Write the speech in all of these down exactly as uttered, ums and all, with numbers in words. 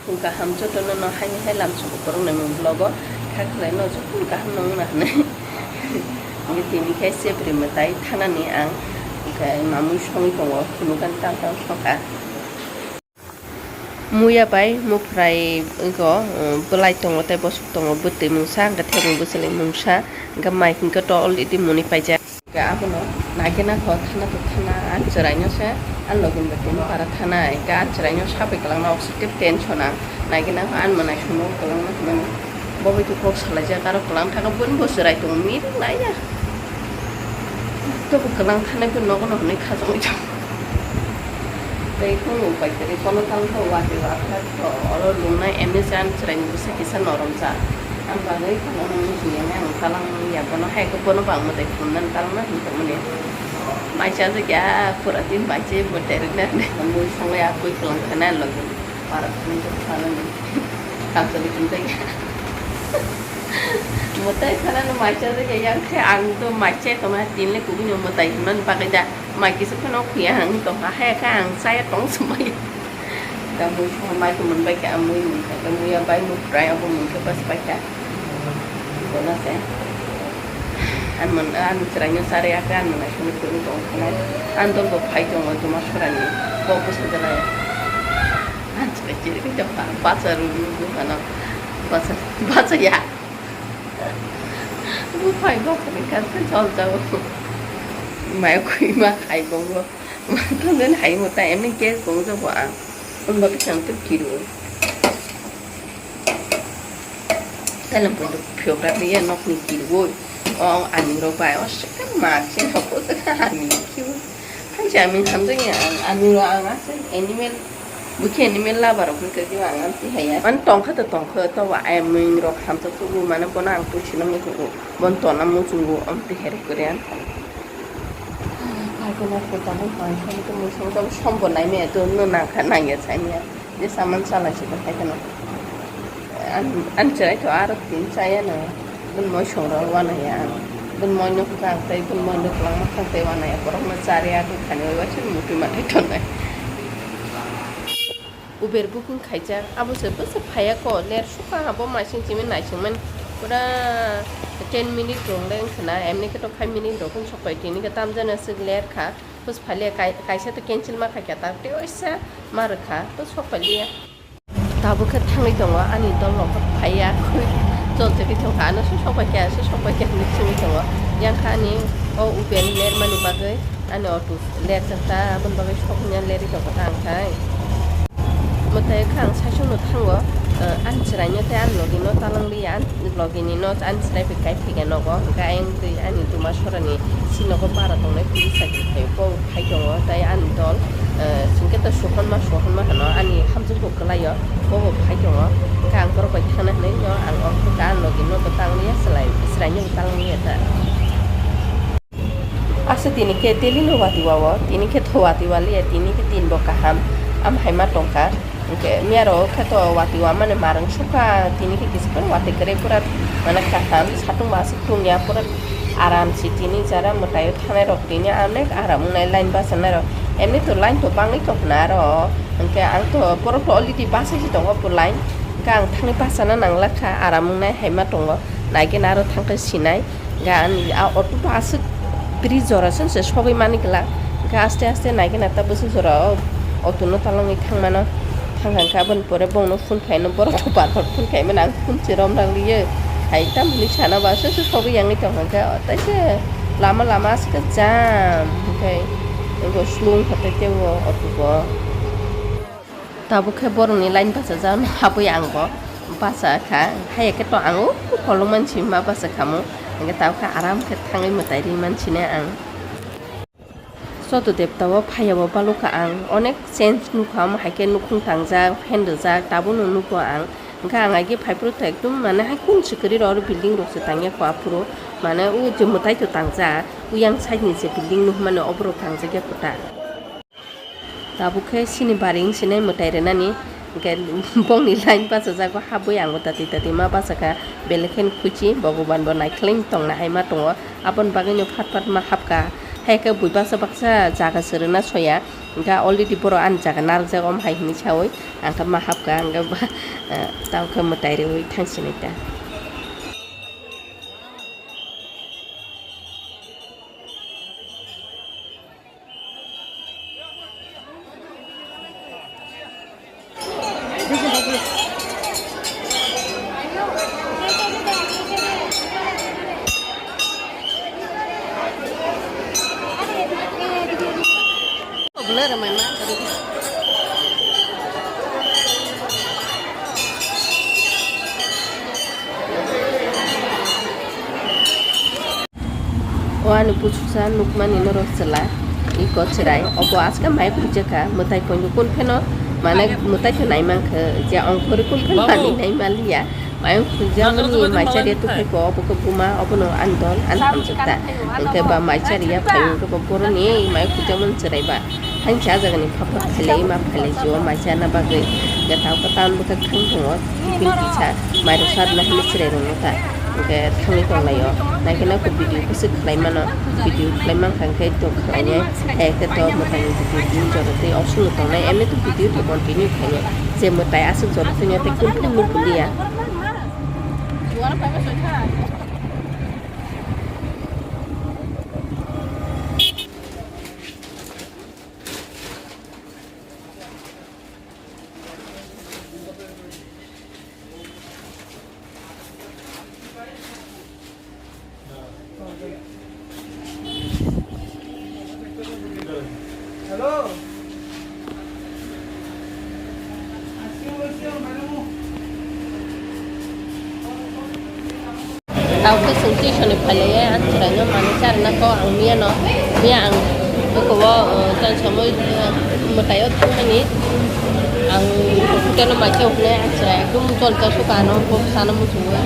Phung kaham jotono no haini hai lamsoko kwrwngnai mung vlogo kha khlai no jotono kaham no wngna hwnwi. Hwnkhe tini khe Chebri mwtai thanani ang hwnkhe mamui songwi tongo, phunukani tang tang songkha. Muya bai muphrai wngkha, bwlai tongo tei bwswk tongo, bwtwi mungsa hwnkhe thebwi bwchwlwi mungsa hwnkhe mai hwnkhe to already mwnwi paijak. Abono naikhe nakho thana to thana, ang chwraino se ang logi bai tini para thanai, hwnkhe ang chwraino sabai kwlangna oksotep tension ang naikhe nakho ang mwnai songno kwlangna hwnmani. Bo bai khe kok salaijak, aro kwlang thangkha, boni bo chwrai tongo, mirik naiya. Tei bo kwlang thanai bo nogo no hwnwi khajagwi tongo. Tei kunu upai kwrwi, bono tang khe watwi watha khe oro lungnai M S N chwraini bwsa kisa noromsa. Ang bagwi kwlangma hwnwi ang kwlangma ya, bono hai khe bono bangma tei phunuknani kwlangma hwnwi tongmani. Mai chajakya pura din mai se bo terikna hwnwi mui songwi a pui kwlang khe nai logi. Para thani to thana ni. Kamchali kintai. Mwtai thana no mai chajakya, yang khe ang to mai chai tongma tinle kubui no mwtai hwnmani bagwi da. Mai kisa phano khuya ang tongkha, haya khe ang chaya tong swmai. Da mui songma mai to mwnbai khe, ang mui mungkha, da mui ya bai mui fry abo mungkha bas bai kha. Bono se. Ang mwn, ang chwraino chari ya khe, ang mwnai songwi kwrwi tong khanai. Ang dol bo phai tongo, tuma sorani. Bo bwsa jalai. Ang chwrai chiri khe tongkha, bacha rw rw rw phano. Bacha, bacha ya. Buphai buphani kha khe chol chao. Mai khwi ma khai bongo. Thangden hai mo ta emni gas bongo jobo ang. Umba khe chang tu kiru. Talam pun tu phiok rak ni ya nok ni kiru. O ani ro bai o sekam ma chen hok o sekam ani kiru. Hai cha min tham jeng ya ang ani ro ang a chen animal. Bukhe ni mela barok ni kagio ang amtwi haya. Ani tongkha to tongkha to wa ai mui rok hamsa tubu mane bono ang twi sina muchungo. Bon tona muchungo amtwi here kore ang. Kagina kota mo hai song to mui song to sombo nai me to no nangkha nangya chai me. Je saman chala si to hai kano. An, an chai to aro tin chaya na. Bun moi songra wana ya. Bun moi no kang tei bun moi no kwlangma kang tei wana ya. Borok no chari ya kung khani bai waisa muti ma thai tonai. Uber booking khaijak, abo se bwsa phaiya ko, ler sukha abo masing simi naisingmani pura ten minute rong le wngkha na, emni khe to five minute rok wng sok pai tini khe tamjani aswk ler kha. Bwsa phailia kai-, kaisa to cancel ma khaikha, ta tei waisa ma rwkha, bwsa sok pailiya. Tabuk khe thangwi tongo ani dol rok phaiya, jol chegwi thangkha, ano se sok paikha, se sok paikha hinwi swngwi tongo. Yang kha ani o Uber lermani bagwi ani auto lerjak ta, aboni bagwi sok hwnwi lerwi tongkha ta ang khai. Mwtai kha ang saichung no thango, eh, ani chwraino tei ani logi no talang liya, ani logi ni no ani chwrai bai kai thaiga nogo, hwnkhe ayang twi ani duma sorani si nogo bara tongnai police sakhi khai bo phai tongo, tei ani dol, eh, chwngkhe to suhunma suhunma hwno ani hamjwk bo kwlaio, bo bo phai tongo, hwnkhe ang borok bai thangna hwnwi no ang o hwnkhe ani logi no bo tang liya, chwrai, chwraino bo talang liya ta. Aswk tini khe daily no wati wao, tini khe tho wati waliya, tini khe din bo kaham, am hai ma tongkha. Hwnkhe miya rok khe to wati wamani marwng sukha, tini khe kisa phano wati kwrwi pura mane kaham, satung bo aswk tungya pura aram se tini jara mwtai o thanai rok tini onek aram wngnai line bachanai rok, emni to line to bangwi tongkha na aro, hwnkhe ang to borok to already bachai se tongo bo line, hwnkhe ang thangwi bachana nangla kha, aram wngnai hai ma tongo, naikhe na aro thangkhe sinai. Ga ani a auto bo aswk bridge jora se se sogwi mani glak. Ga aste aste naikhe na ta bwswk jora o auto no talangwi thangmano. Thang thang khe aboni pore bongno phone khaino, borok to bar bar phone khaimano, ang phone se romrang liyo. Hai tamni sana ba se se sogwi yangwi tongkha khe, tai se lama lama aswk jam hwnkhe ego slung kha tai tei o auto bo. Tabuk khe borokni line bachajak no habwi ang bo bachakha, haiya khe to ang o kolokmani simi ma bachakhamu, hwnkhe tabuk khe aram khe thangwi mwtai ri mansini ang. Soto debta o phaiya bo balukha ang, onek change nukha, omo hai khe nukhung tangjak, phan rwjak, tabukno nugo ang, hwnkhe ang agi phaiphuru to ekdum mane hai kung se kwrwi rw oro building rok se tangya kho aphuru, mane o je mwtai to tangjak, o yang side ni je building nukmani oborok tangjak ya kwtal. Tabuk khe chini bari wng sinai mwtai rwnani, hwnkhe bongni line bachajago habwi ang bo tati tati ma bachakha, belekhen khuchi Bhogoban bo naikhlai tongna hai ma tongo, aboni bagwino phat phat ma hapkha, Hai khe bui baksa baksa jaga se rwna soya, hwnkhe already borok ani jaga narwkjak, omo hai hwnwi saui ang khe ma hapkha, hwnkhe ba, eh, tamo khe mwtai rwui thangsinai ta. O ani pususa nukmani norok chwla, iko chwrai, obo aska mai khuijak kha, mwtai koinwi kun pheno, mane mwtai khe nai mankha, je ongkhorwi kun pheno manwi nai manliya, mayung khuijakmani mai chariya tukhai kho, obo khe buma, obono ani dol, ani hamjwk ta, hwnkhe ba mai chariya phai wngkhe ba boroni mai khuijakmani chwrai ba. Hang cha jagani phapor khailai ma phailai jio mai chana bagwi. Gatao ka town bwkha khang thango. Tiffin kisa mairok sadna hinwi chwrai rokno ta. Hwnkhe thangwi tonglaio. Naikhe nokho video kwswk khlai mano. Video khlai mankha hwnkhe to khlainai. Hai khe to mwtangni video din jora tei option no tongnai. Emni to video to continue khainai. Je mwtai aswk jora tongya tei kun kun nuk liya. Hello. Tao khe chwng tuition ni phailaiya, ani chwraino manwi charwna kok ang miyano. Miya ang eko o, uh, chwng samwi, uh, mwtaio thangmani ang hotel o maikhe hwnwi ang chwrai ekdom jol chasukha ano, bo sana muchungo.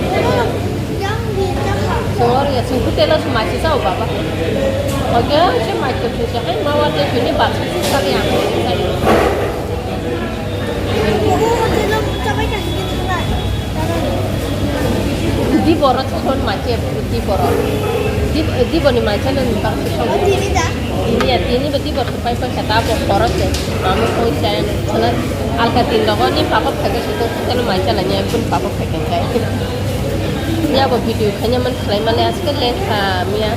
Chwng oro ya, chwng hotel o se maikhe chao baba. Oke, se maikhe se hai ma wa te sini bus se sari ang. Di borok se son mache, di borok. Di, di boni mache no ni bang se son. Tini ya, tini ba di borok pai pai kata bo borok se. Mama koi se, sana alka tin rogo ni papa phage se to, sana mache la ni pun papa phage kai. Ya bo video khanya man khlai male aske le kha miya.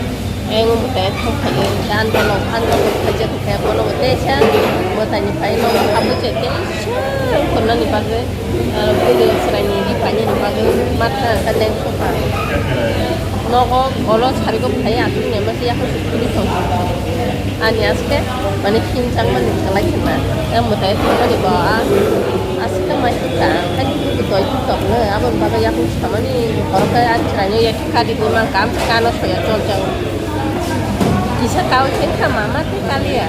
Ang mwtai thok phai, dan bono, ang bono khaijak khe, bono mwtai sa, mwtai ni phai no, abo je tei sa, khorna ni bagwi, ah, bwrwi chwrai ni ri phai ni bagwi, matha ka deng sokha. Nogo, olo sari go phai, aswk ni ma se yakho sukuni thok. Ani aske, mane, khinchang mani thalai khna, ang mwtai thok mani bo, ah, aske mai thok ta, ani thok doi thok no, abo ni bagwi yakho samani, khorok kai, ani chwrai ni yak kadi bo ma kam, kano soya chol chang. Kisa tao khe kha mama tei kaliya.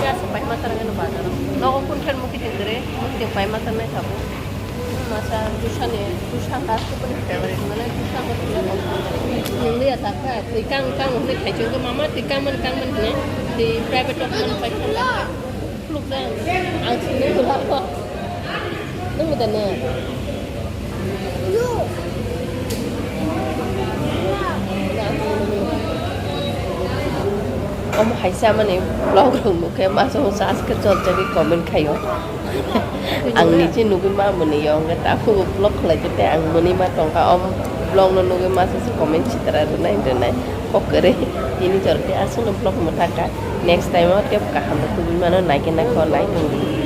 Gas pai ma tarang no bazar. Nogo kun khen muki tin dere, muki tin pai ma tarang nai sabo. Masa dusa ni, dusa ka ko ni favorite mane dusa ko ni. Nang liya ta kha, tei kang kang hne khai chong mama tei kang man kang man hne, tei private of man pai kha. Khulukjak ang sini khulak kho. Nung da ne? Omo hai se amani vlog rok nukhe masa masa aske chol chagwi comment khaio. Ang nije nugwi ma mwnwi yo, hwnkhe ta khubo vlog khlai khe tei ang mwnwi ma tongkha. Om vlog no nugwi masa se comment sitra rwnai rwnai kok kwrwi. Tini jora tei aswkno vlog mwthakha. Next time o tei kaham no tubui mano, naikhe naikhe nai tongdi.